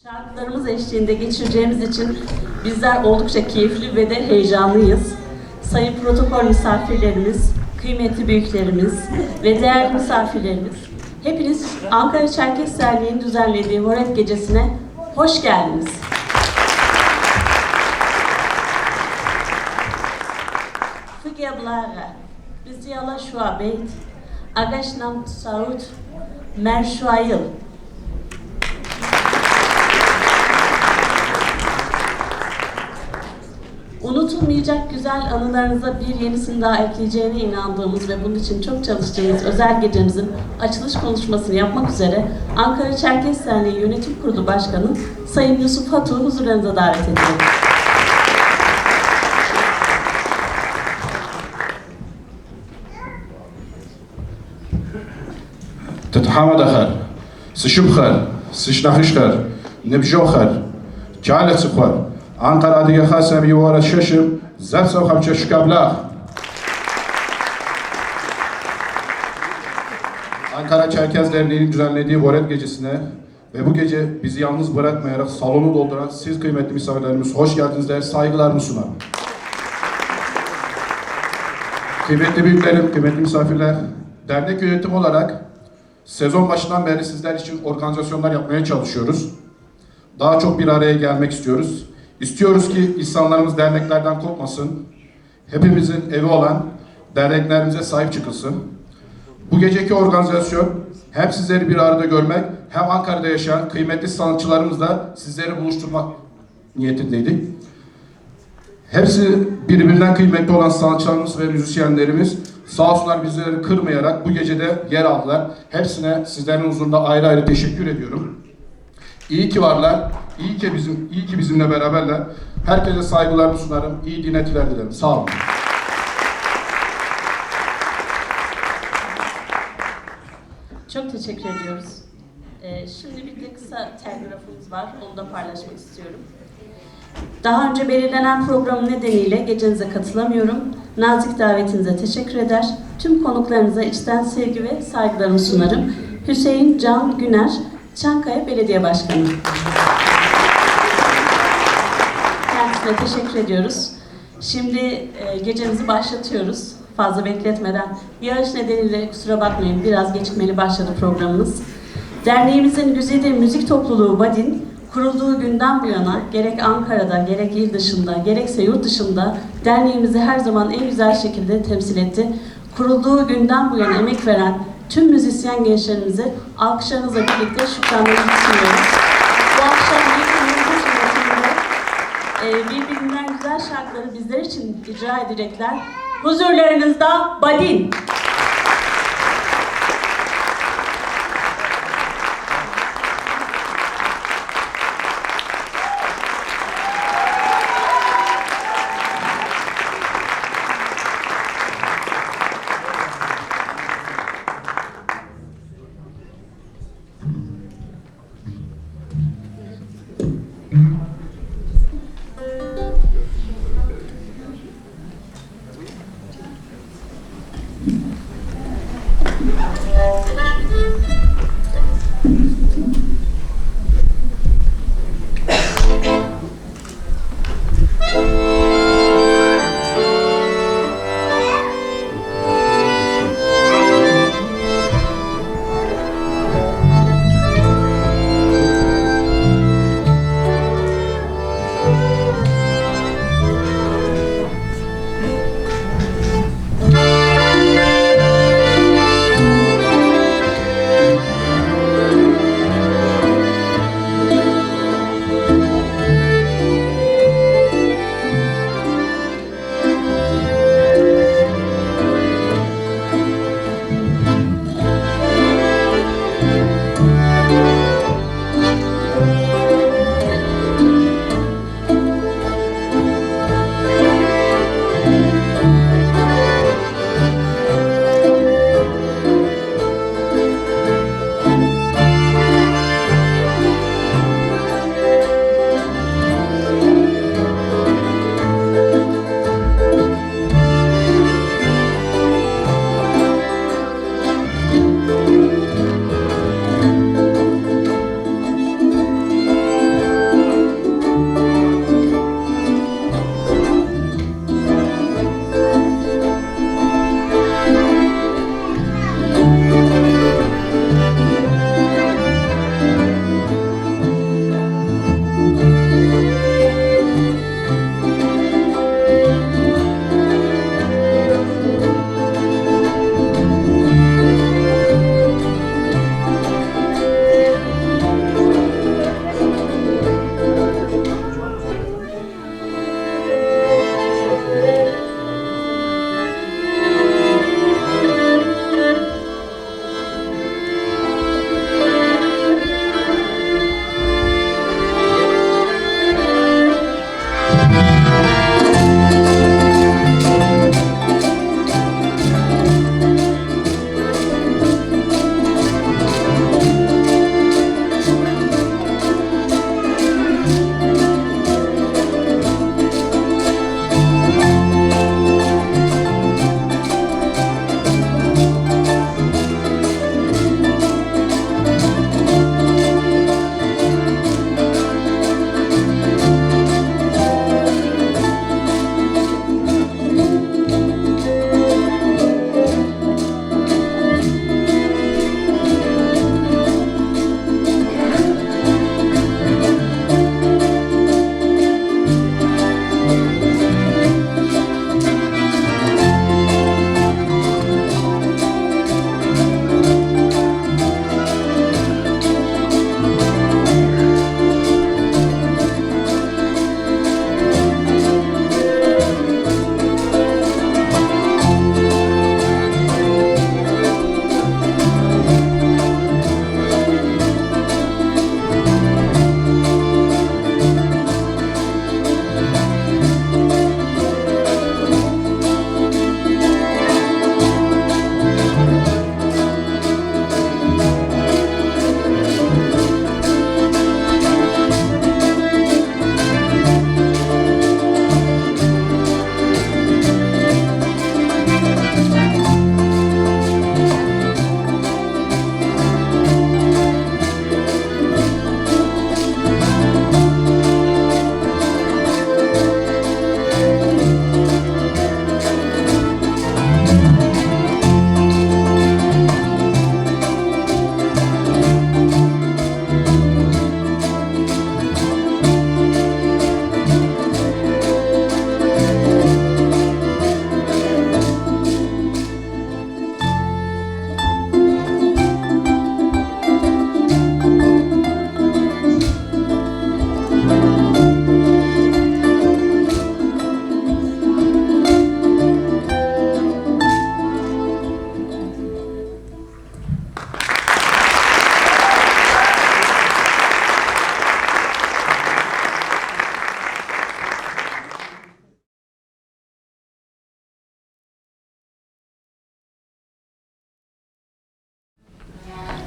Şarkılarımız eşliğinde geçireceğimiz için bizler oldukça keyifli ve de heyecanlıyız. Sayın protokol misafirlerimiz, kıymetli büyüklerimiz ve değerli misafirlerimiz, hepiniz Ankara Çerkes Derneği'nin düzenlediği Voret Gecesi'ne hoş geldiniz. Fıgya Biziyala Şuabeyt, Agaşnam Saud, Merşuayıl. Unutulmayacak güzel anılarınıza bir yenisini daha ekleyeceğine inandığımız ve bunun için çok çalıştığımız özel gecemizin açılış konuşmasını yapmak üzere Ankara Çerkes Derneği Yönetim Kurulu Başkanı Sayın Yusuf Hatu'yu huzurlarınıza davet ediyorum. Тхьэмадэхэр, си шыпхъухэр, си шынэхъыжьхэр, ныбжьэгъухэр, кӏалэ цӏыкӏухэр, Анкара Адыгэ Хасэм и уэрэд шэщым зэпсэухэмкӏэ шыкъэблагъ. Ankara Çerkez Derneği'nin düzenlediği Voret Gecesi'ne ve bu gece bizi yalnız bırakmayarak salonu dolduran siz kıymetli misafirlerimiz hoş geldiniz der, saygılarımı sunarım. Kıymetli büyüklerim, kıymetli misafirler, dernek yönetimi olarak sezon başından beri sizler için organizasyonlar yapmaya çalışıyoruz. Daha çok bir araya gelmek istiyoruz. İstiyoruz ki insanlarımız derneklerden kopmasın. Hepimizin evi olan derneklerimize sahip çıkılsın. Bu geceki organizasyon hem sizleri bir arada görmek hem Ankara'da yaşayan kıymetli sanatçılarımızla sizleri buluşturmak niyetindeydik. Hepsi birbirinden kıymetli olan sanatçılarımız ve müzisyenlerimiz sağ olsunlar bizleri kırmayarak bu gecede yer aldılar. Hepsine sizlerin huzurunda ayrı ayrı teşekkür ediyorum. İyi ki varlar, iyi ki bizimle beraberler. Herkese saygılarımı sunarım. İyi dinletiler dilerim. Sağ olun. Çok teşekkür ediyoruz. Şimdi bir de kısa telgrafımız var. Onu da paylaşmak istiyorum. Daha önce belirlenen program nedeniyle gecenize katılamıyorum. Nazik davetinize teşekkür eder. Tüm konuklarınıza içten sevgi ve saygılarımı sunarım. Hüseyin Can Güner, Çankaya Belediye Başkanı. Kendisine teşekkür ediyoruz. Şimdi gecemizi başlatıyoruz. Fazla bekletmeden. Yağış nedeniyle kusura bakmayın, biraz gecikmeli başladı programımız. Derneğimizin güzide müzik topluluğu Badin, kurulduğu günden bu yana gerek Ankara'da, gerek il dışında, gerekse yurt dışında derneğimizi her zaman en güzel şekilde temsil etti. Kurulduğu günden bu yana emek veren tüm müzisyen gençlerimize alkışlarınızla birlikte şükranlarımızı sunuyoruz. Bu akşam birbirinden güzel şarkıları bizler için icra edecekler. Huzurlarınızda Badin.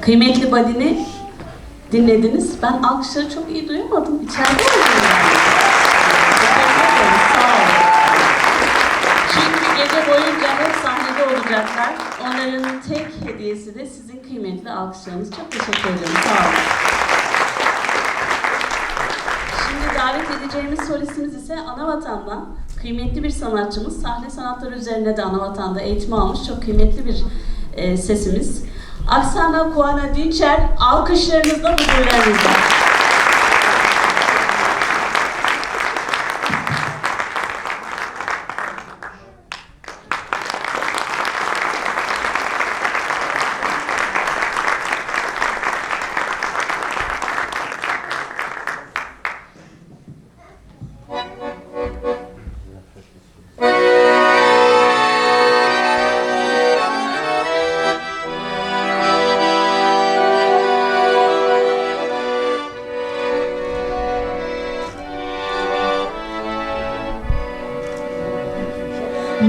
Kıymetli Badin'i dinlediniz. Ben alkışları çok iyi duyamadım. İçeride miydim? Teşekkür ederim. Sağ olun. Çünkü gece boyunca hep sahnede olacaklar. Onların tek hediyesi de sizin kıymetli alkışlarınız. Çok teşekkür ederim. Sağ olun. Şimdi davet edeceğimiz solistimiz ise Anavatan'dan kıymetli bir sanatçımız. Sahne sanatları üzerine de Anavatan'da eğitim almış çok kıymetli bir sesimiz. Aksana Kuana Dinçer alkışlarınızla huzurlarınızda.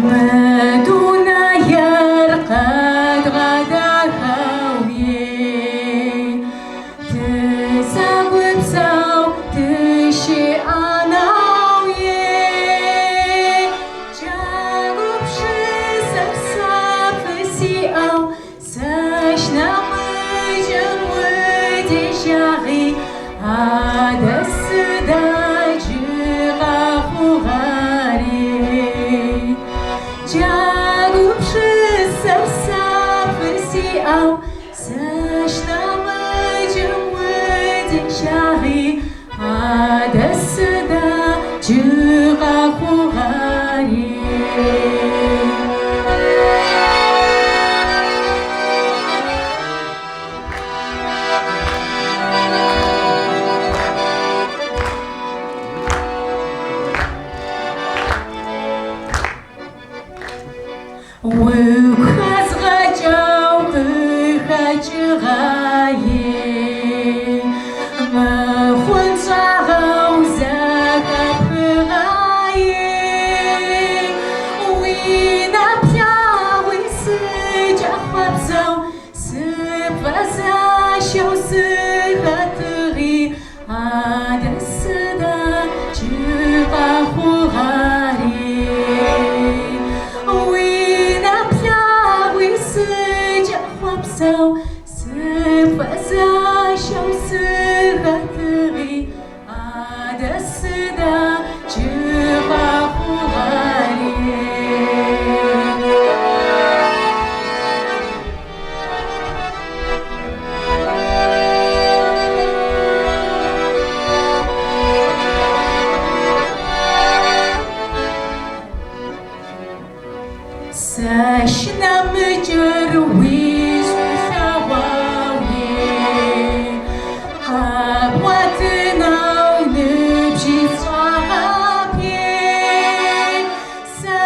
ما دون يرقد غدا خاوي تساقب ساو تشي أناوي جاقب شسر سافسي أو ساشنا مجن ودي شاغي هذا السداج غاخو غاري Джагу пшисав саферсіав, сашнамыджымыдиншари, адасыда чыгахугари. Угу къыхэкӏыгъае, мыхъунщӏагъэу зэхэпхыгъае. Уи нэплъагъуи сыкӏэхъуэпсэу, сыпфӏэзащэу сыхэтыгъи, адэ сыда кӏыфӏэхъугъэри. Уи нэплъагъуи сыкӏэхъуэпсэу, сыпфӏэзащэу сыхэтыгъи, адэ сыда кӏыфӏэхъугъэри. Сэшнэмыкӏыр уи щӏылъэгъуауи, къэбгъуэтынэу ныбжьи сщӏагъэпи. Сэ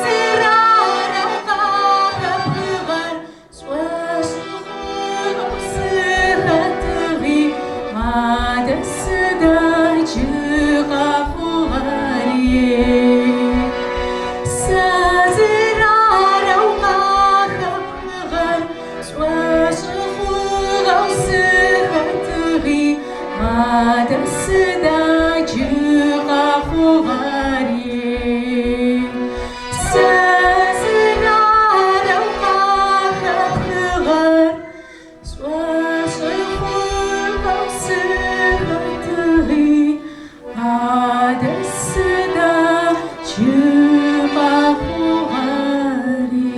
зэрарэу къахэпхыгъэр сфӏэщӏыхъугъэу сыхэтыгъи, адэ сыда кӏыгъэхъугъэри. Сэ зэрарэу къахэпхыгъэр сфӏэщӏыхъугъэу сыхэтыгъи, адэ сыда кӏыгъэхъугъэри. Сэ зэрарэу къахэпхыгъэр сфӏэщӏыхъугъэу сыхэтыгъи, адэ сыда кӏыгъэхъугъэри.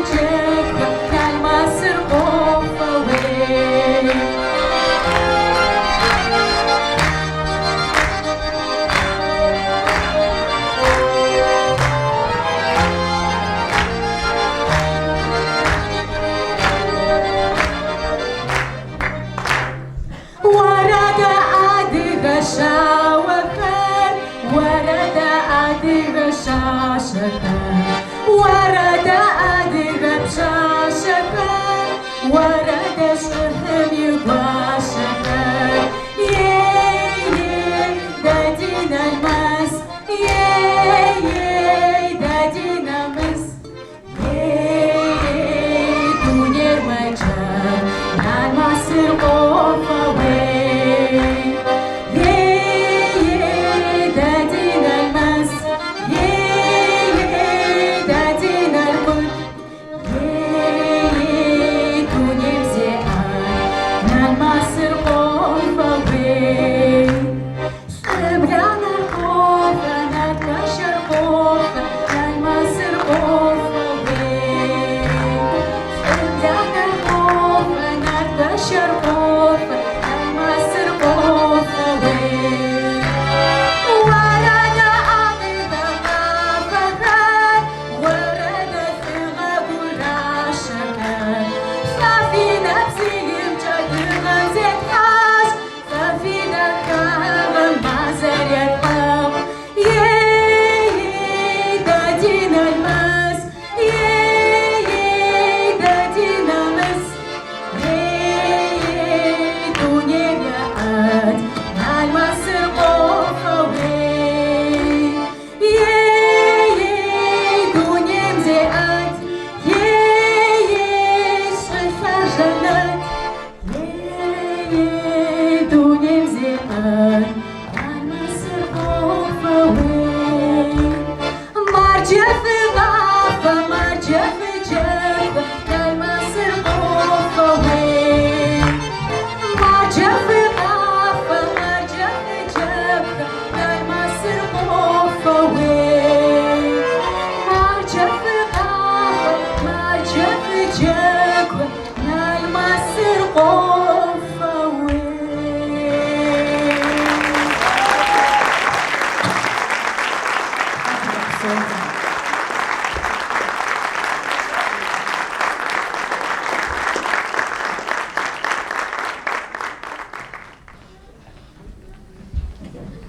джэгу, Налмэсыр къофэ уей. Уэрэдэ адыгэ щауэхэр, уэрэдэ адыгэ щащэхэр, уэрэдэ адыгэ пщащэхэр, уэрэдэ щӏыхьым и гуащэхэр. Ей, ей, дэ ди налмэс, ей, ей, дэ ди нэмыс. Ей, ей, дунейр мэджэгу, налмэсыр къофэ уей. Ей, ей, дэ ди налмэс, ей, ей, дэ ди налкъут. Ей, ей, дунейм зеӏэт, налмэсыр къофэ уей. Лӏыбланэр къофэ, нарт-гуащэр къофэ, налмэсыр къофэ уей. Лӏыбланэр къофэ, нарт-гуащэр къофэ, налмэсыр къофэ уей. Уэрэдэ адыгэ къафэхэр, уэрэдэ лӏыгъэ гуращэхэр. Фэ фи нэбзиймкӏэ дыгъэм зетхьащ, фэ фи дахагъэм мазэр етхьэкъу. Ей, ей, дэ ди налмэс, ей, ей, дэ ди нэмыс. Ей, ей, дунейм еӏэт, налмэсыр къофэ уей. Ей, ей, дунейм зеӏэт, ей, ей, щӏылъэр жэнэт. Ей, ей, дунейм зеӏэт, налмэсыр къофэ уей. Марджэ фыгъафэ, марджэ фыджэгу, налмэсыр къофэ уей. Марджэ фыгъафэ, марджэ фыджэгу, налмэсыр къофэ уей. Марджэ фыгъафэ, марджэ фыджэгу, налмэсыр къофэ уей.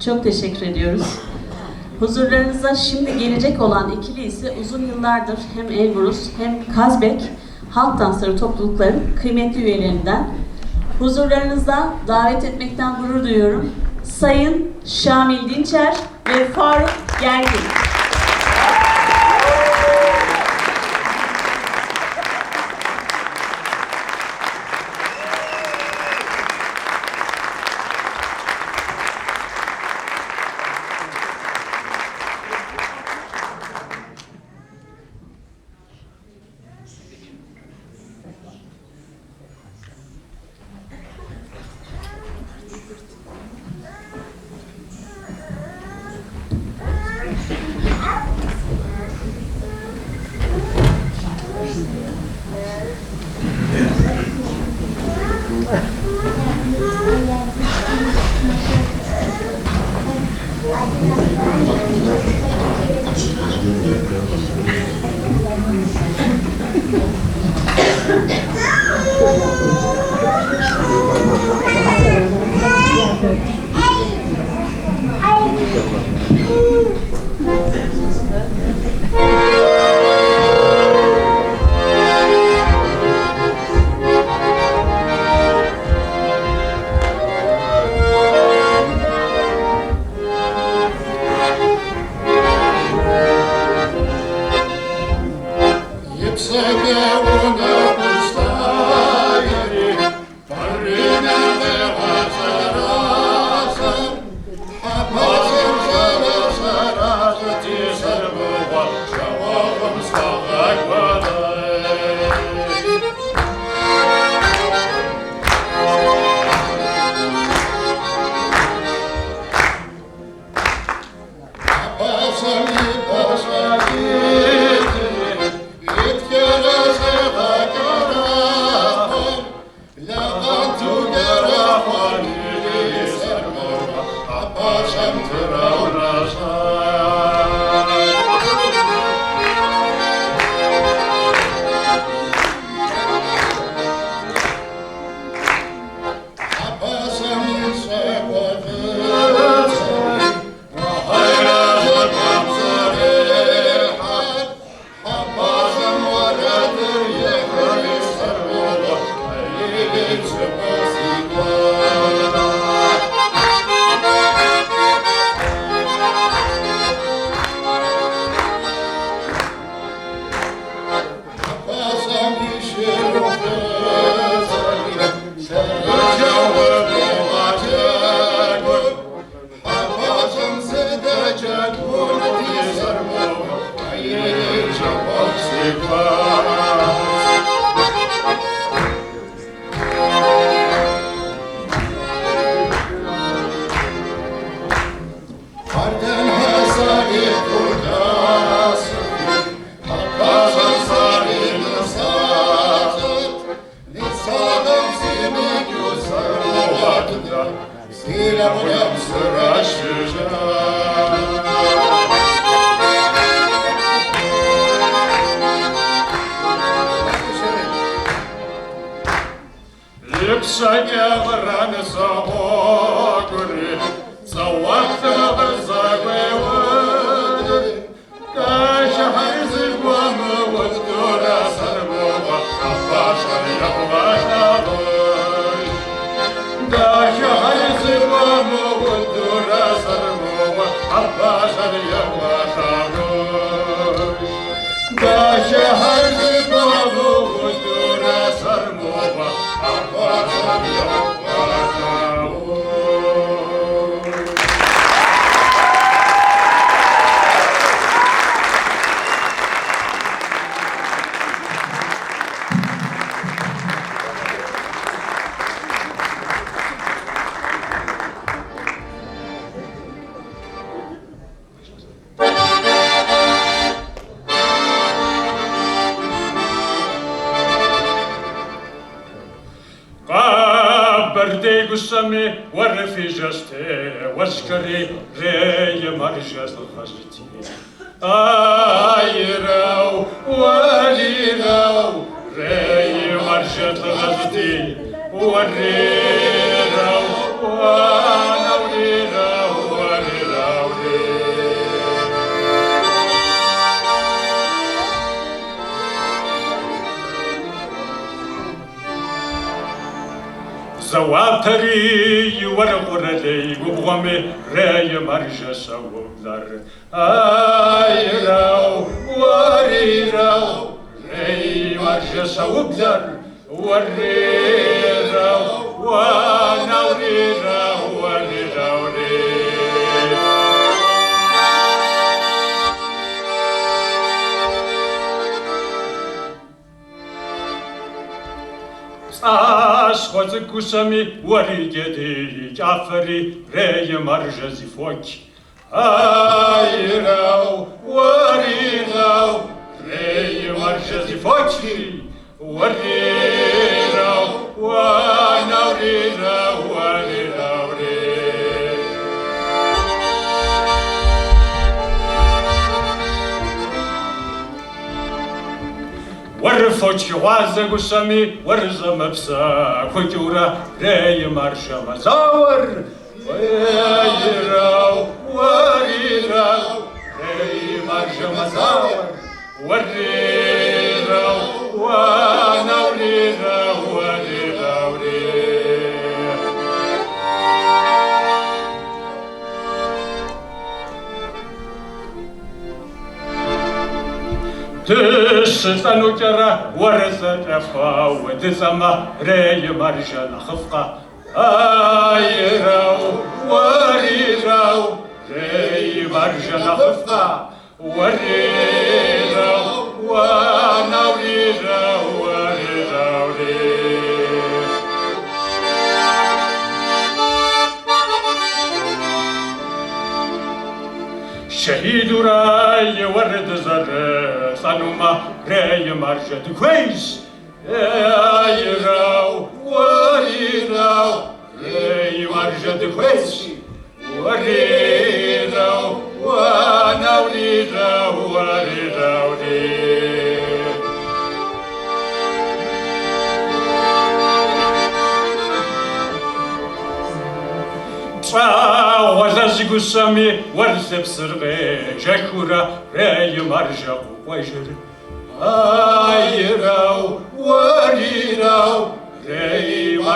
Çok teşekkür ediyoruz. Huzurlarınıza şimdi gelecek olan ikili ise uzun yıllardır hem Elbrus hem Kazbek halk dansları toplulukların kıymetli üyelerinden. Huzurlarınızda davet etmekten gurur duyuyorum. Sayın Şamil Dinçer ve Faruk Gergin.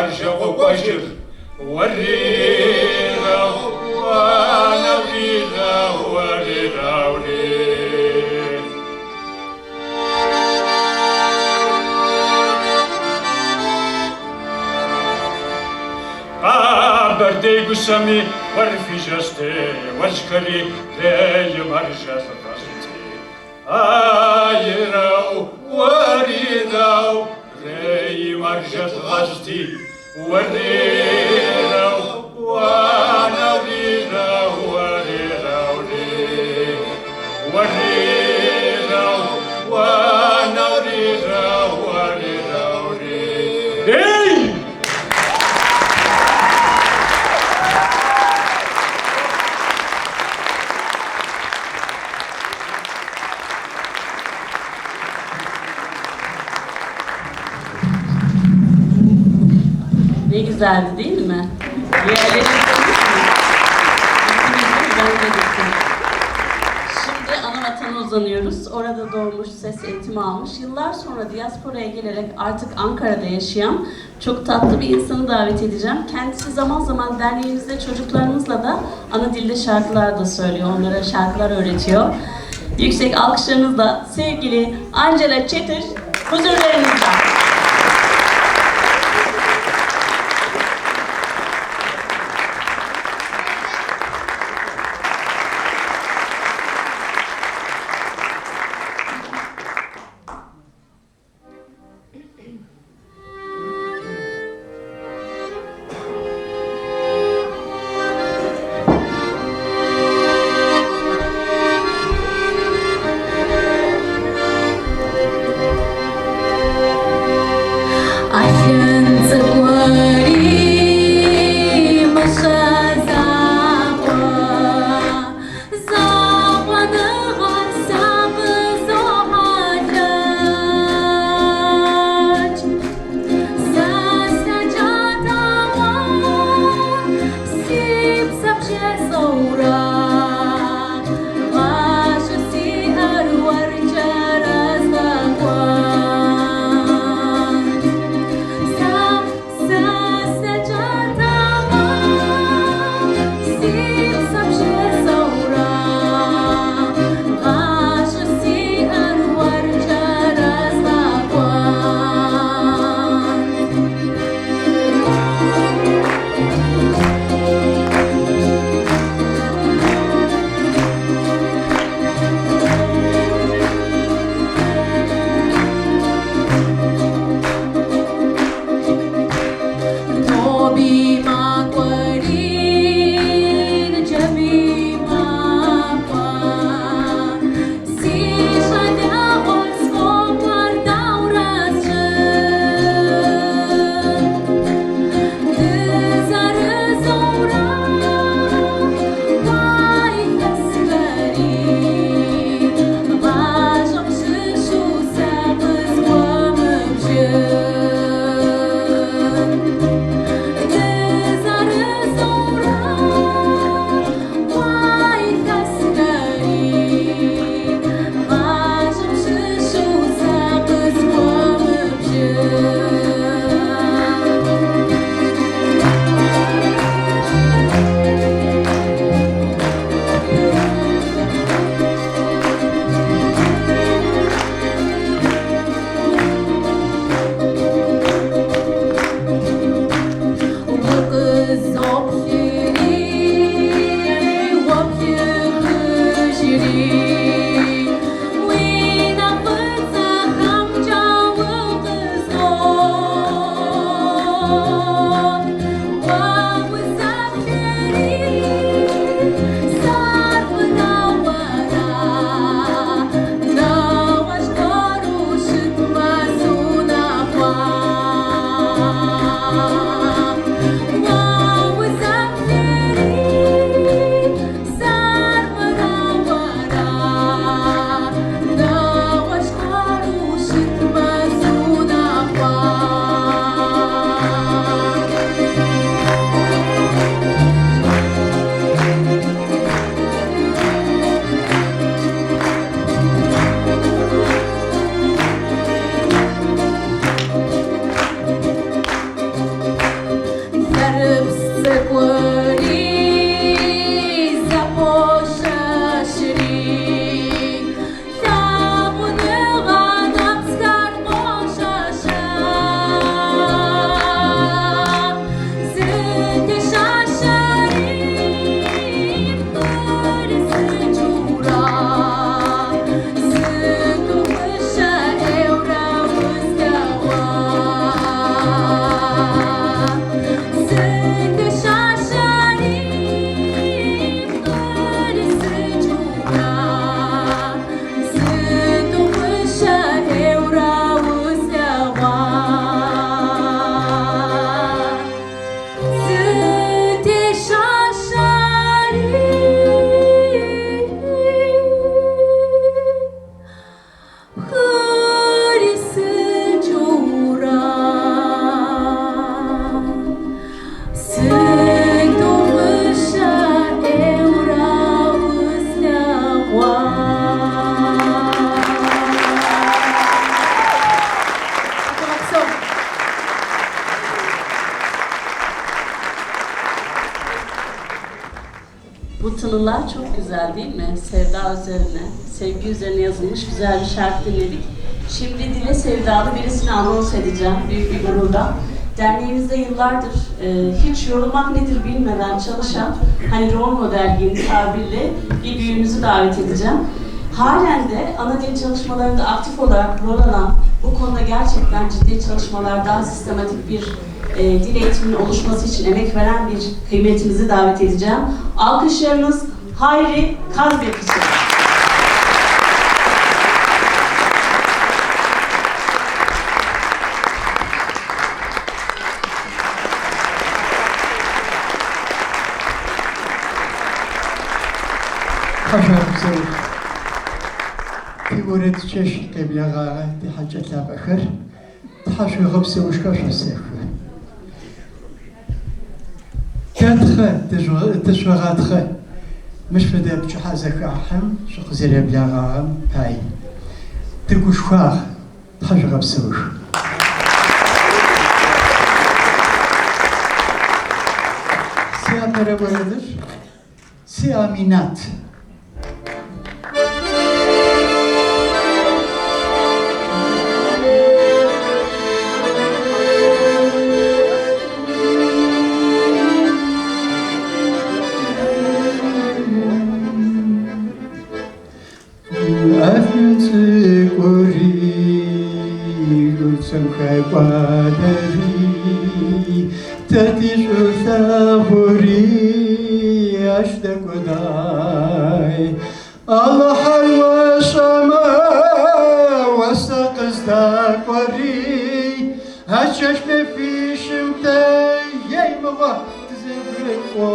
маржэ къокӏуэжыр, уэрирау, уанэурирау, уэрираури. Къэбэрдей гущэми уэр фи жэщтеуэжьхэри, рей маржэ лӏыгъэжьти. Айрау, уэрирау, рей маржэ лӏыгъэжьти, уэрирау, уанэурирау, уэрирау, рей. Уэрирау, уанэурирау, уэрирау, рей. Ей! Ne güzeldi değil mi? Yerleri gittiniz mi? Gittiniz mi? Ben de gittim. Şimdi ana vatana uzanıyoruz. Orada doğmuş, ses eğitimi almış. Yıllar sonra diasporaya gelerek artık Ankara'da yaşayan çok tatlı bir insanı davet edeceğim. Kendisi zaman zaman derneğimizde çocuklarımızla da ana dilde şarkılar da söylüyor. Onlara şarkılar öğretiyor. Yüksek alkışlarınızla sevgili Angela Çetir huzurlarınızda. Tınılar çok güzel değil mi? Sevda üzerine, sevgi üzerine yazılmış güzel bir şarkı dinledik. Şimdi dile sevdalı birisini anons edeceğim büyük bir gururla. Derneğimizde yıllardır hiç yorulmak nedir bilmeden çalışan, hani rol model yeni tabirle bir büyüğümüzü davet edeceğim. Halen de ana dil çalışmalarında aktif olarak rol alan, bu konuda gerçekten ciddi çalışmalar, daha sistematik bir dil eğitiminin oluşması için emek veren bir kıymetimizi davet edeceğim. Alkışlarınız Hayri Kazbek için. Тхьэшъуегъэпсэу. Тиорэд чэщ къеблэгъагъэ тихьэкӏэ лъапӏэхэр тхьэшъуегъэпсэушхо шъосэхы. Тэтхъэ тышъогъатхъэ мыщ фэдэ пчыхьэ зэхахьэм шъукъызэреблэгъагъэм пай. Тыгушхуагъ, тхьэшъуегъэпсэух. Си апэрэ орэдыр Си Аминат. Ӏэфӏым цӏыкӏури, гуцэм хэкӏуадэри, тэ ди шӏулъэгъури ащ дэкӏуэдай. Алыхьыр уэщӏэмэ, уэ сэ къыздэкӏуэри, а чэщ мэфищым тэ ей мыгъуэ дызэгурыӏуэ.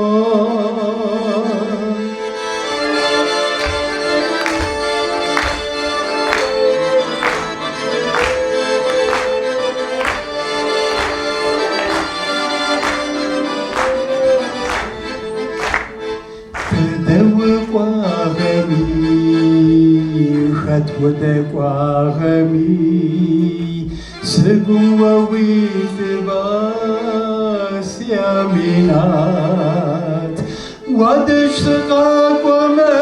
Тыдэ укӏуагъэми, хэт удэкӏуагъэми, сыгум уэ уилъыба, си Аминат. Уадэжь сыкъакӏуэмэ,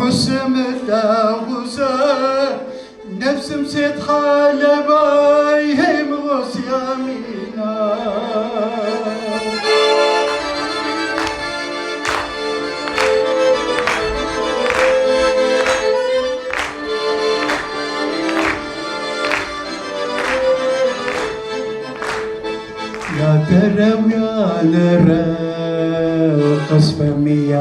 усымылъагъузэ, нэпсым сетхьэлэба, ей мыгъуэ, си Аминат. Я тэрэ уянэрэ къысфэмыяхэуи,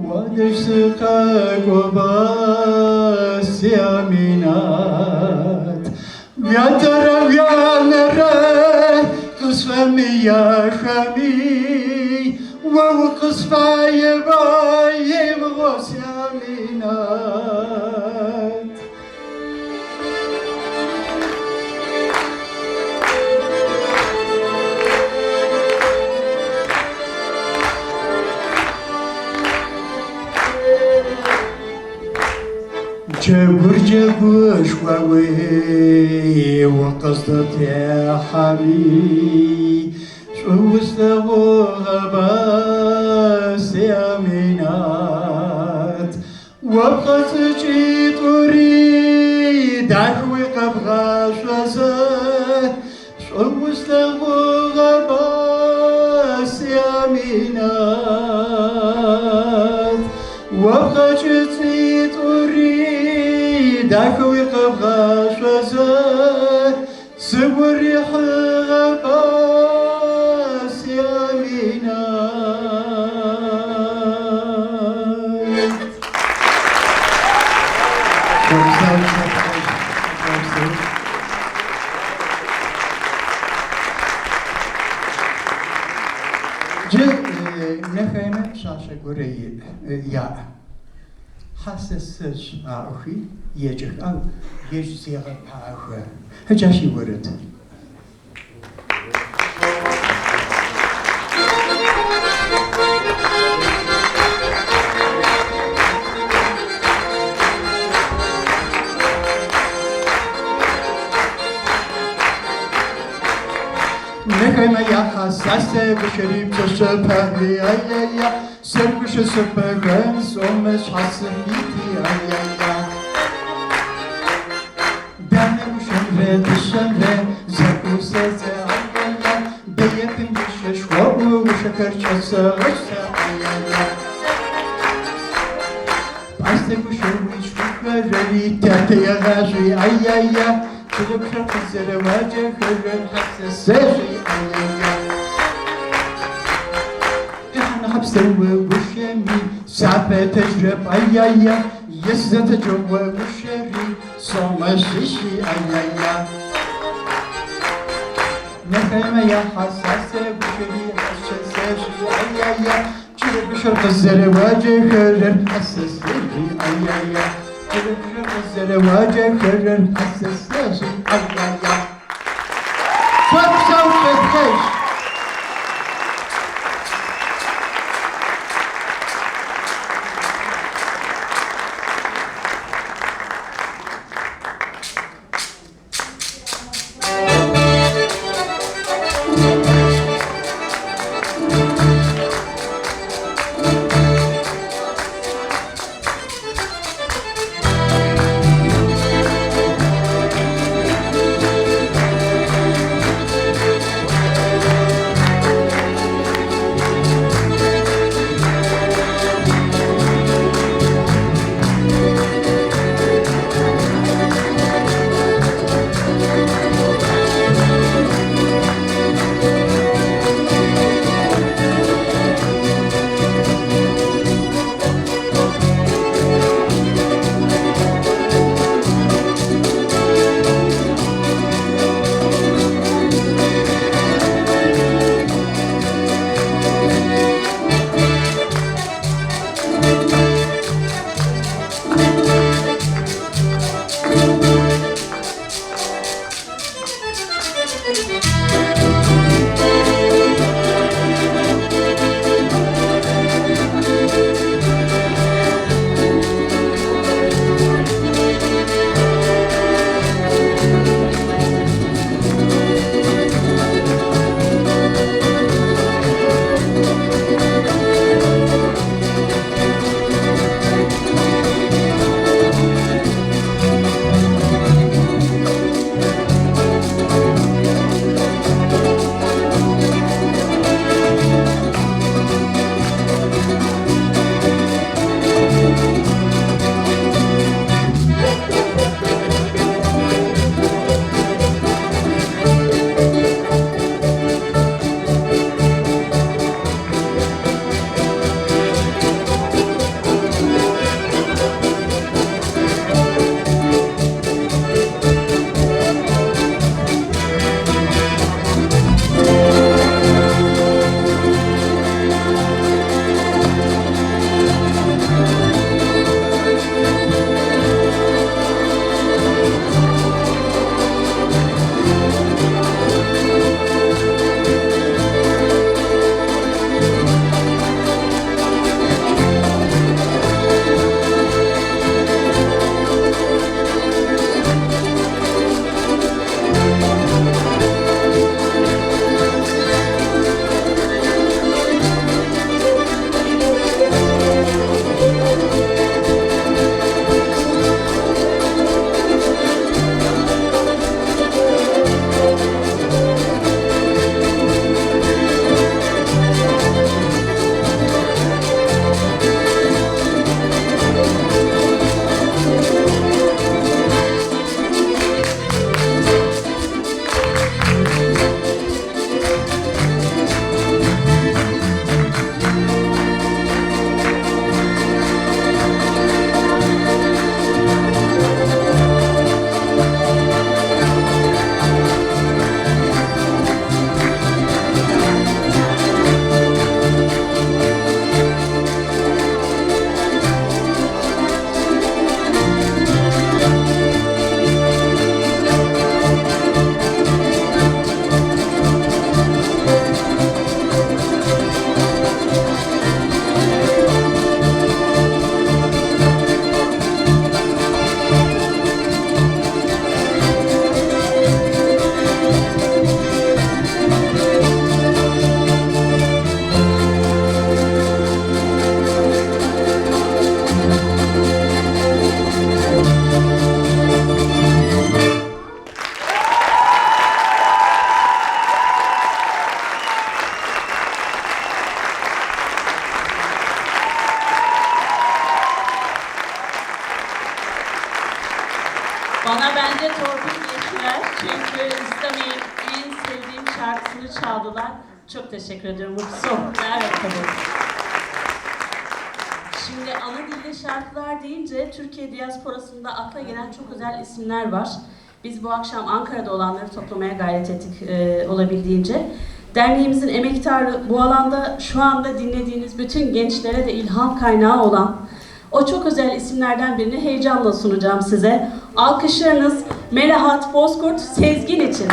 уадэжь сыкъакӏуэба, си Аминат. Я тэрэ уянэрэ къысфэмыяхэми, уэ укъысфаеба, ей мыгъуэ, си Аминат. Джэгур джэгушхуэуи, укъыздытехьэми, шӏу услъэгъугъэба, си Аминат. Уэ пкъэцӏыкӏитӏури дахэуи къэбгъашъозэ, шӏу услъэгъугъэба, си Аминат. Уэ пкъэкӏыцӏитӏури дахэуи къэбгъашъозэ, сыгу рихьыгъэба, си Аминат. Çok sağ olun. Çok sağ olun. Джы Нэхэмэ пшъашъэ горэ яӏ. Хьасэ сэжъ аӏохи еджэх, ау ежь зегъэпахэ. Джащ иорэд. Нэхэмэ яхьасэ хьэсасэ гущэри пщащэ паги, ай-яй-я. Сэр гущэ сыпэгэн, сӏомэ щхьэ сыхуити, ай-яй-я. Данэ гущэмрэ дыщэмрэ зэӏусэдзэ, ай-яй-я. Дэепым и шышхуэӏу гущэхэр кӏэсэгъэщ сэ, ай-яй-я. Пӏастэ гущэуи шхухэрэри тятэ егъажьи, ай-яй-я. Чылэ гущэр къызэрэуаджэхэрэр хьэсэсэжьи, ай-яй-я. Кӏыхьэ нэхъ гущэми сафэтэжрэп, ай-яй-я. Е сызэтэджэгъуэ гущэри сомэ щыщи, ай-яй-я. Нэхэмэ я хьэсасэ гущэри хьэщэсэжьи, ай-яй-я. Чылэ гущэр къызэрэуаджэхэрэр хьэсэсэжьи, ай-яй-я. Чылэ гущэр къызэрэуаджэхэрэр хьэсэсэжьи, ай-яй-я. Шъуэпсэу шъуетхъэжь! Bana bence torpil geçtiler. Çünkü İslamiyet'in en sevdiğim şarkısını çaldılar. Çok teşekkür ediyorum. Evet tabii. Şimdi ana dilde şarkılar deyince Türkiye diasporasında akla gelen çok özel isimler var. Biz bu akşam Ankara'da olanları toplamaya gayret ettik olabildiğince. Derneğimizin emektarı bu alanda şu anda dinlediğiniz bütün gençlere de ilham kaynağı olan o çok özel isimlerden birini heyecanla sunacağım size. Alkışlarınız Melahat Bozkurt Sezgin için.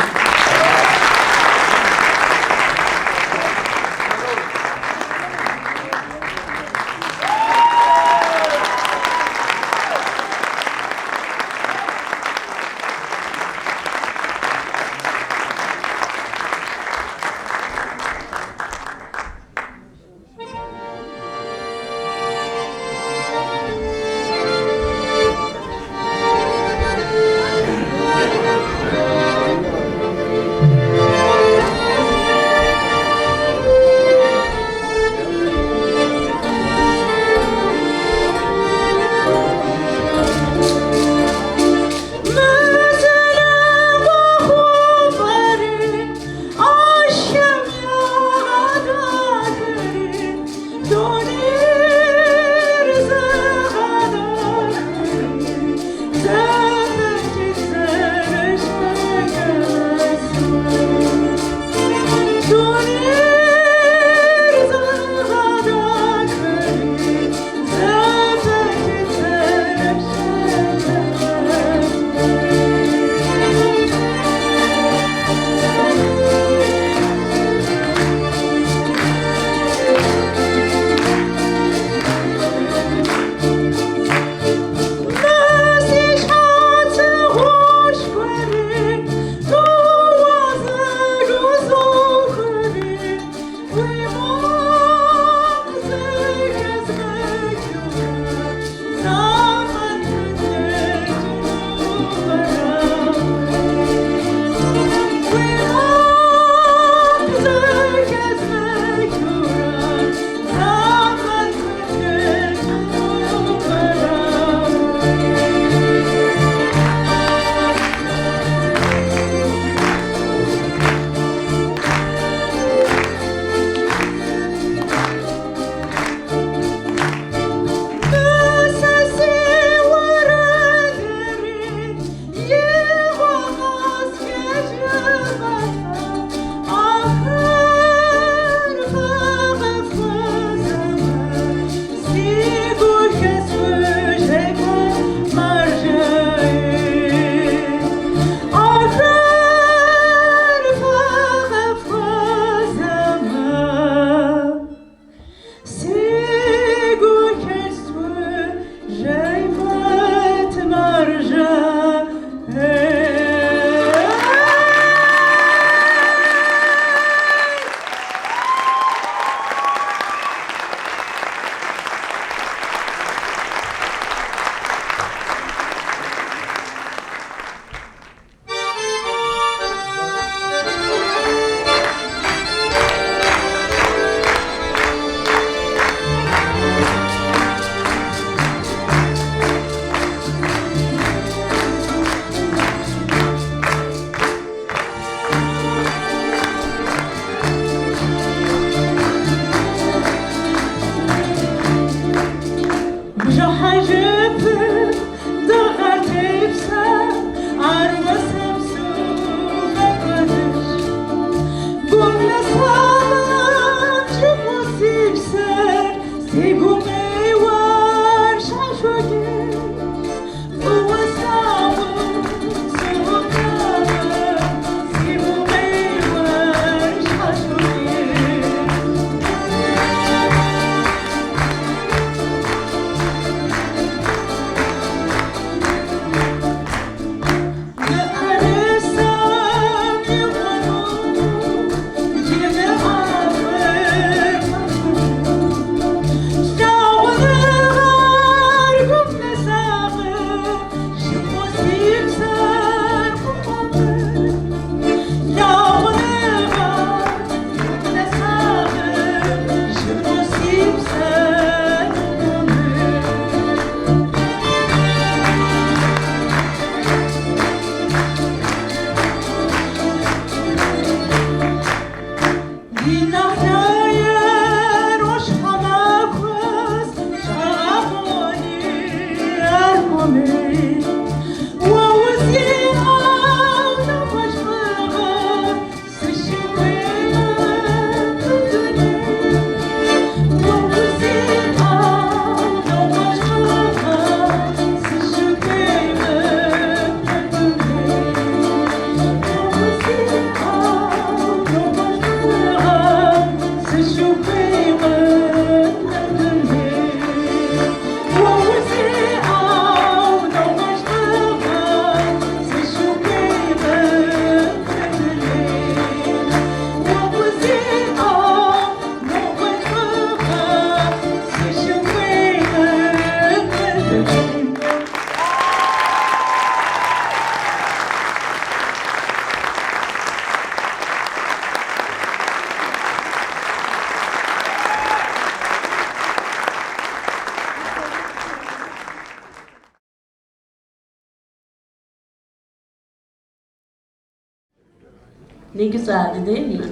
Ne güzeldi değil mi?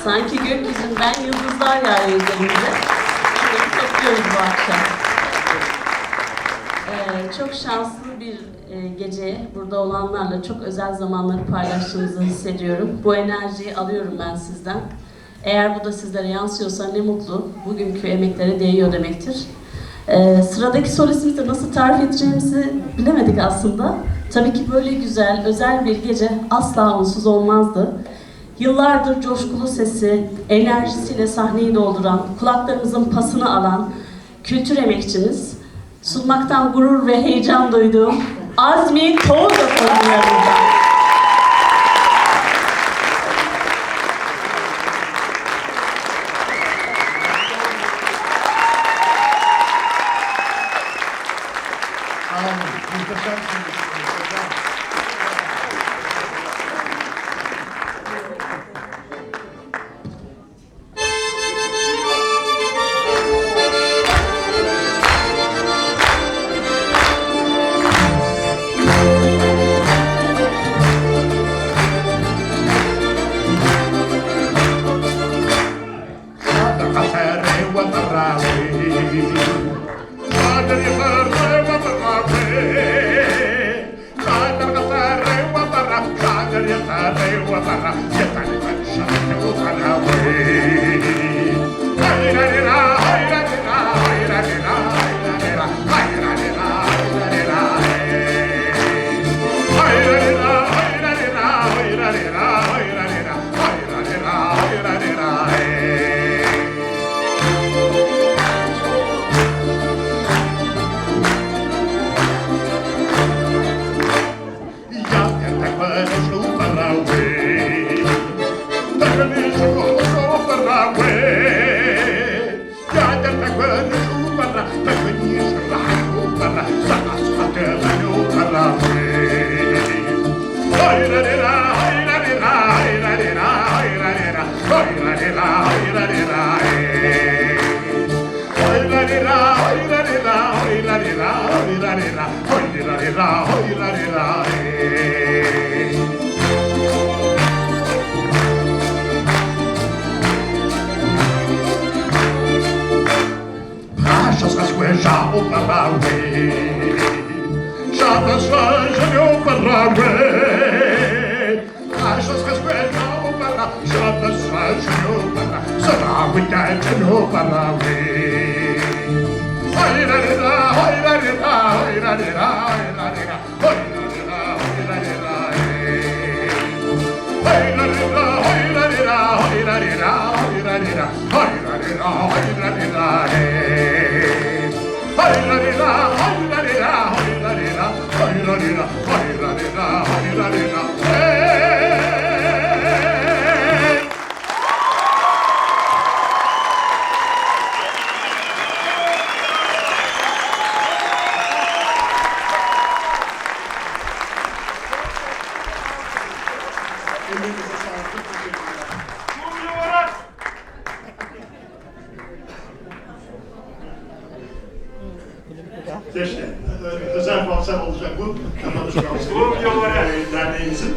Sanki gökyüzünden yıldızlar yağıyor üzerimize. Onları topluyoruz bu akşam. Çok şanslı bir gece burada olanlarla çok özel zamanları paylaştığımızı hissediyorum. Bu enerjiyi alıyorum ben sizden. Eğer bu da sizlere yansıyorsa ne mutlu. Bugünkü emeklere değiyor demektir. Sıradaki solistimizi nasıl tarif edeceğimizi bilemedik aslında. Tabii ki böyle güzel, özel bir gece asla onsuz olmazdı. Yıllardır coşkulu sesi, enerjisiyle sahneyi dolduran, kulaklarımızın pasını alan kültür emekçimiz, sunmaktan gurur ve heyecan duyduğum Azmi Tolga yanımda. Sağ olun. Muhteşemsiniz. Muhteşem. Ellerinize sağlık. Çok teşekkürler. Keşke. Özel konser olacak bu. Kapanış konseri. Derneğimizin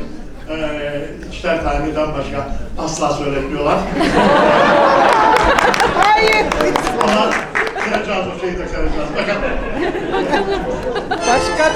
ikişer taneden başka asla söyletmiyorlar. Hayır. Ama kıracağız o şeyi de kıracağız. Bakalım. Başka.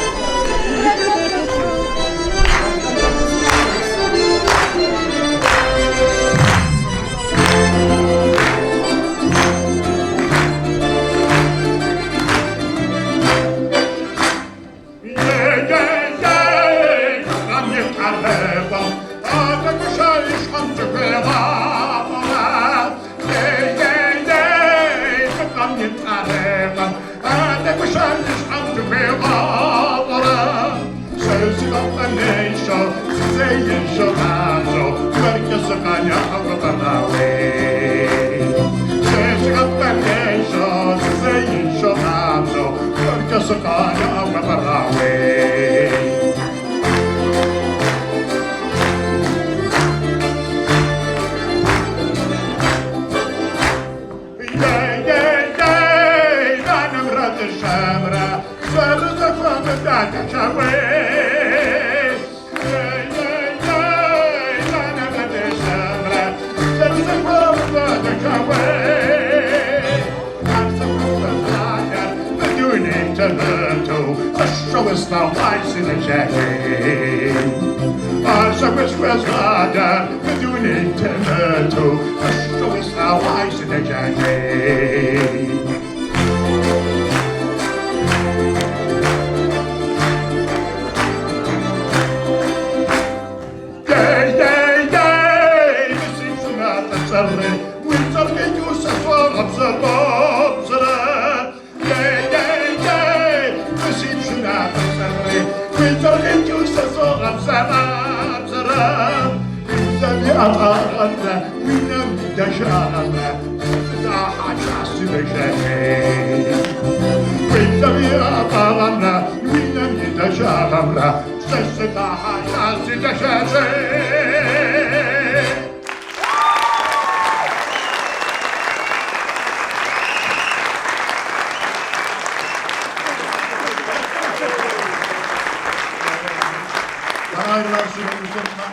Ben ayrılan sürenin sonuna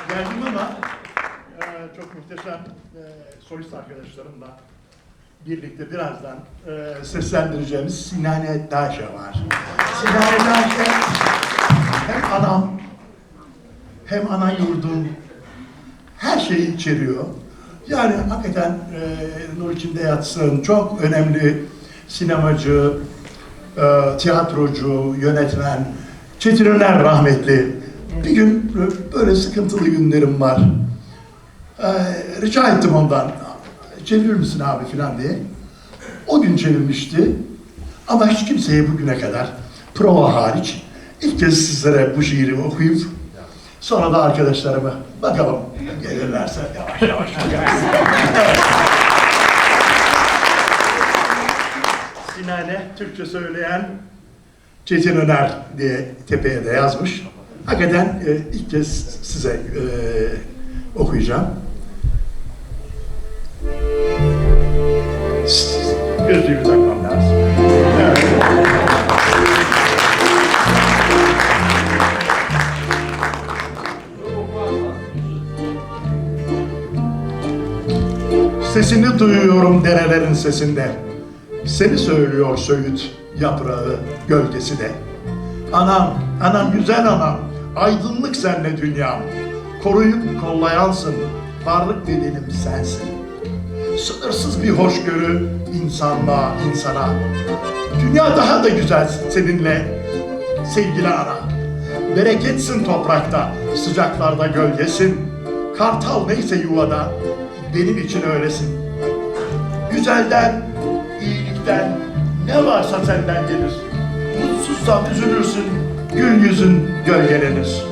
geldim ama çok muhteşem solist arkadaşlarımla birlikte birazdan seslendireceğimiz Sinane Daşe var. Sinane Daşe hem anam hem ana yurdum her şeyi içeriyor. Yani hakikaten nur içinde yatsın çok önemli sinemacı, tiyatrocu, yönetmen Çetin Öner rahmetli. Bir gün böyle sıkıntılı günlerim var. Rica ettim ondan. Çevirir misin abi filan diye. O gün çevirmişti. Ama hiç kimseye bugüne kadar prova hariç ilk kez sizlere bu şiiri okuyup sonra da arkadaşlarıma bakalım gelirlerse yavaş yavaş bakarız. Evet. Sinane Türkçe söyleyen Çetin Öner diye tepeye de yazmış. Hakikaten ilk kez size okuyacağım. Gözlüğümü takmam lazım. Evet. Sesini duyuyorum derelerin sesinde. Seni söylüyor söğüt yaprağı gölgesi de. Anam, anam güzel anam, aydınlık senle dünyam. Koruyup kollayansın, varlık bedenim sensin. Sınırsız bir hoşgörü insanlığa, insana. Dünya daha da güzel seninle sevgili ana. Bereketsin toprakta, sıcaklarda gölgesin. Kartal neyse yuvada, benim için öylesin. Güzelden, iyilikten ne varsa senden gelir. Mutsuzsan üzülürsün, gül yüzün gölgelenir.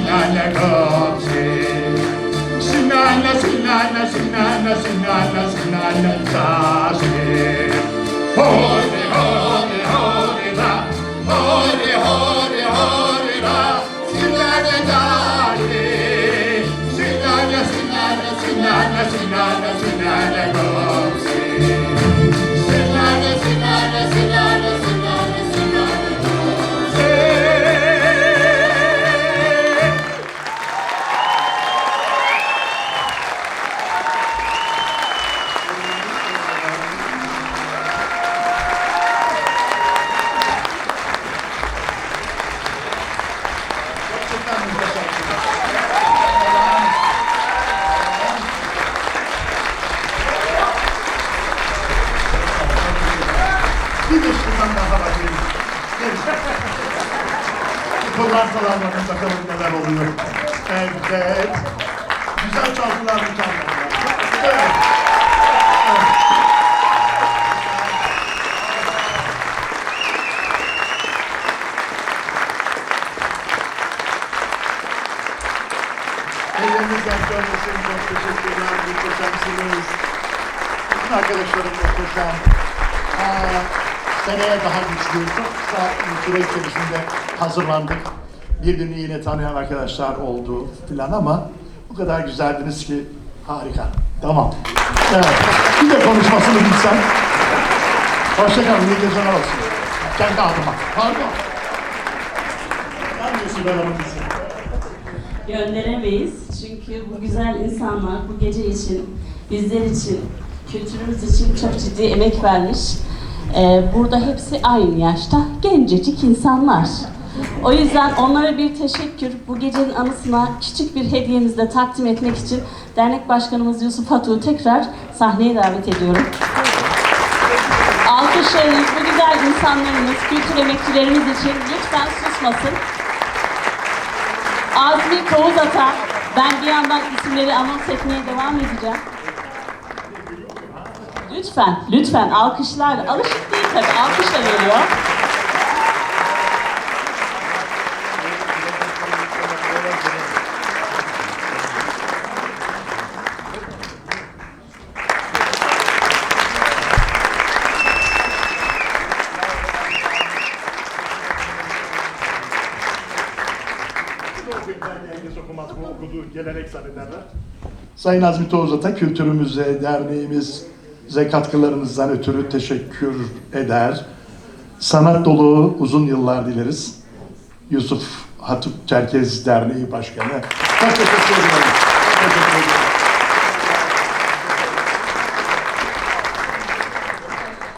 Sinane gopsi. Sinane, sinane, sinane, sinane, sinane, sashi. Hori, hori, hori da. Hori, hori, hori da. Sinane dashi. Sinane, sinane, sinane, sinane, sinane gopsi. Sinane, sinane, sinane, sinane, sinane gopsi. Gerçekten muhteşem. Bir de şuradan daha bakayım. Neyse. Kullansalar bakın bakalım neler oluyor. Evet. Güzel çaldılar mı çalmadılar? Evet. Evet. Ellerinizden görmesin. Çok teşekkürler. Muhteşemsiniz. Bütün arkadaşlarım muhteşem. Seneye daha güçlü, çok kısa bir süre içerisinde hazırlandık. Birbirini yine tanıyan arkadaşlar oldu filan ama bu kadar güzeldiniz ki harika. Tamam. Evet. Bir de konuşmasını bilsem. Hoşçakalın. İyi geceler olsun. Kendi adıma. Pardon. Ben de Sibel Hanım için. Gönderemeyiz. Çünkü bu güzel insanlar bu gece için, bizler için, kültürümüz için çok ciddi emek vermiş. Burada hepsi aynı yaşta gencecik insanlar. O yüzden onlara bir teşekkür, bu gecenin anısına küçük bir hediyemizi de takdim etmek için dernek başkanımız Yusuf Hatu'yu tekrar sahneye davet ediyorum. Alkışlarınız bu güzel insanlarımız, kültür emekçilerimiz için lütfen susmasın. Azmi Tovuzata, ben bir yandan isimleri anons etmeye devam edeceğim. Lütfen, lütfen alkışlar, alışık değil tabii, alkışla geliyor. Okuduğu gelenek zannederler. Sayın Azmi Tovuzat'a kültürümüze, derneğimize katkılarınızdan ötürü teşekkür eder. Sanat dolu uzun yıllar dileriz. Yusuf Hatip Çerkez Derneği Başkanı. Çok teşekkür ederim. Çok teşekkür ederim.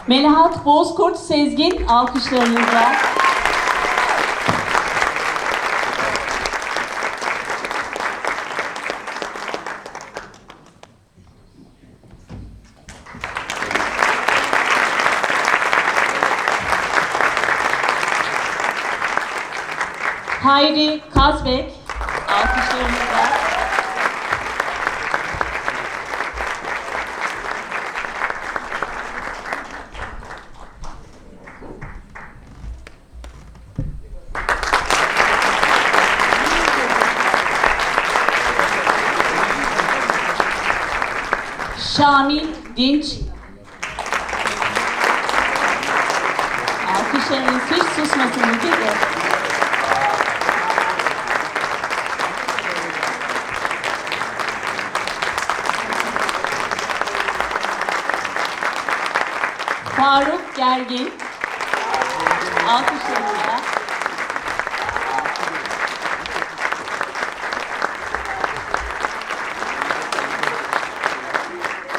Melahat Bozkurt Sezgin alkışlarınızla. Hayri Kazbek alkışlarınızla. Şamil Dinç. Alkışlarınız hiç susmasın bu gece. Faruk Gergin. Alkışlarınızla.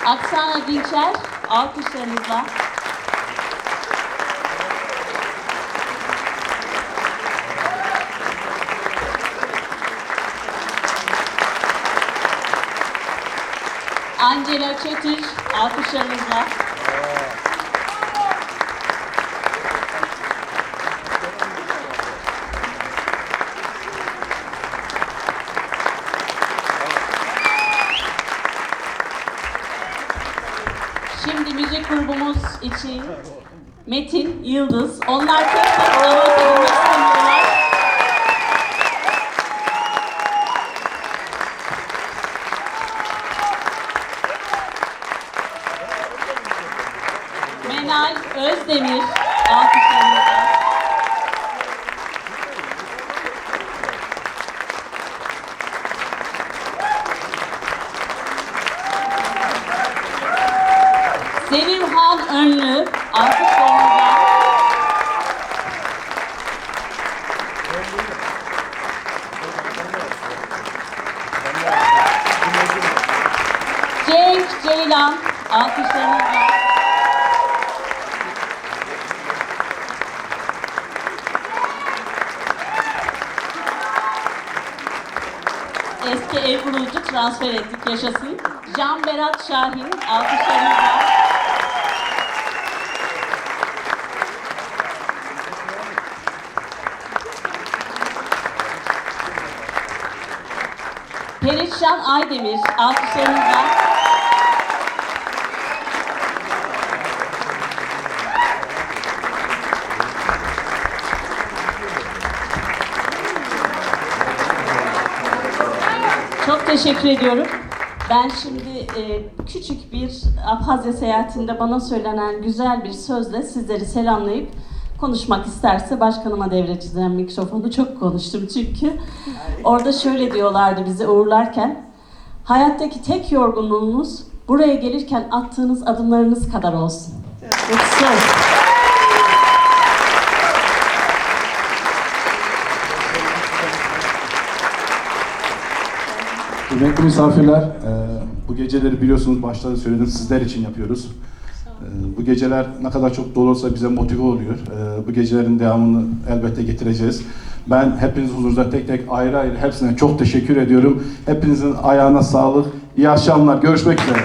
Aksana Dinçer, alkışlarınızla. Angela Çetiş, alkışlarınızla. Şimdi müzik grubumuz için Metin Yıldız. Onlar tek tek anons edilmek istemiyorlar. Kemal Özdemir alkışlarınızla. Sevimhan Önlü alkışlarınızla. Cenk Ceylan alkışlarınızla. Eski ev vurucu transfer ettik yaşasın. Can Berat Şahin alkışlarınızla. Perişan Aydemir alkışlarınızla. Çok teşekkür ediyorum. Ben şimdi küçük bir Abhazya seyahatinde bana söylenen güzel bir sözle sizleri selamlayıp konuşmak isterse başkanıma devredeceğim mikrofonu. Çok konuştum çünkü. Orada şöyle diyorlardı bizi uğurlarken. Hayattaki tek yorgunluğunuz buraya gelirken attığınız adımlarınız kadar olsun. It's so. Kıymetli misafirler, bu geceleri biliyorsunuz başta da söyledim sizler için yapıyoruz. Bu geceler ne kadar çok dolu olsa bize motive oluyor. Bu gecelerin devamını elbette getireceğiz. Ben hepiniz huzurunuzda tek tek ayrı ayrı hepsine çok teşekkür ediyorum. Hepinizin ayağına sağlık. İyi akşamlar. Görüşmek üzere.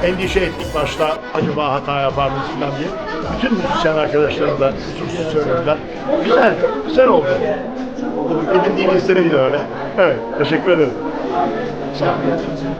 Endişe ettik başta acaba hata yapar mıyız falan diye. Bütün müzisyen arkadaşlarım da kusursuz söylediler. Güzel, güzel oldu. Edindiğini istemedi öyle. Evet, teşekkür ederim. Sağ olun.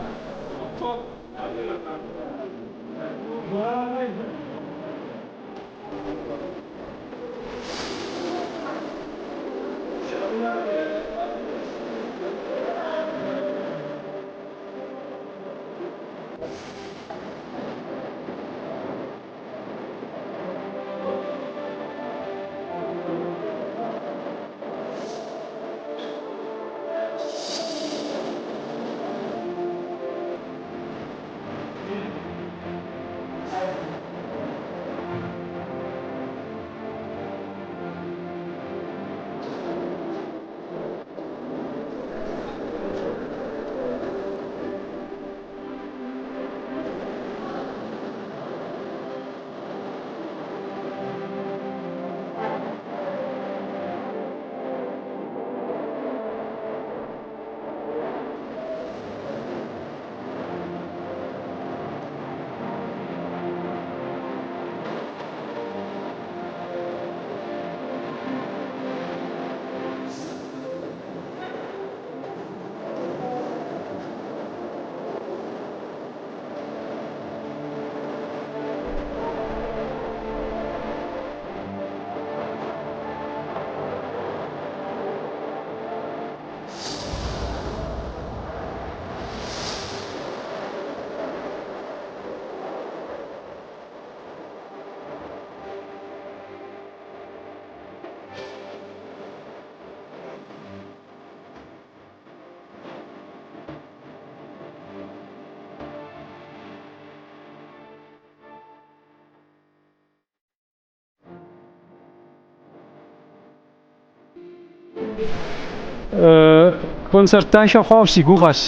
Концерт дахэ хъуауэ си гугъэщ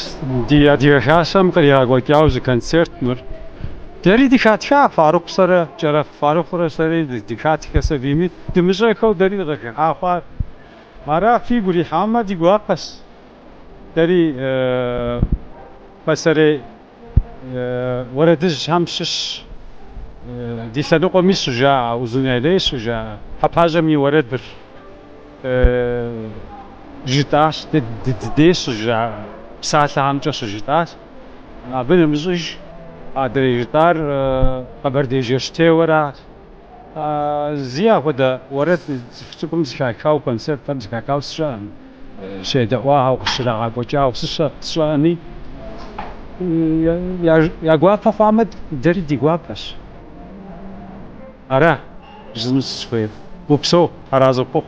ди Адыгэ Хасэм къригъэкӏуэкӏауэ зы концерт мыр. Дэри дыхатха Фарукъ сэрэ, Кӏэрэф Фарукърэ сэри дыхатхэ сабийми, дымыщӏэхэу дэри дыкъыхыхьа хъуар. Ара фигу ирихьамэ, ди гуапэщ. Дэри пасэрей уэрэдыжьхэм щыщ ди лъэныкъуэми щыжаӏэ, Узун-Яйлэи щыжаӏэ, Хьэпащӏэм и уэрэдыр жытӏащ, дыдей щыжаӏэ псалъэхэмкӏэ щыжытӏащ. Абы нэмыщӏыж адрей жытӏар Къэбэрдей жэщтеуэращ. Зи апхуэдэ уэрэд цӏыху цӏыкӏум зэхахауэ, концертхэм зэхахауэ сщӏэӏым, щедэӏуауэ, къыщрагъэкӏуэкӏауэ сщӏэӏыми, я гуапэ хъуамэ, дэри ди гуапэщ. Ара жысӏэну сызыхуейр. Упсэу, аразы ухъу.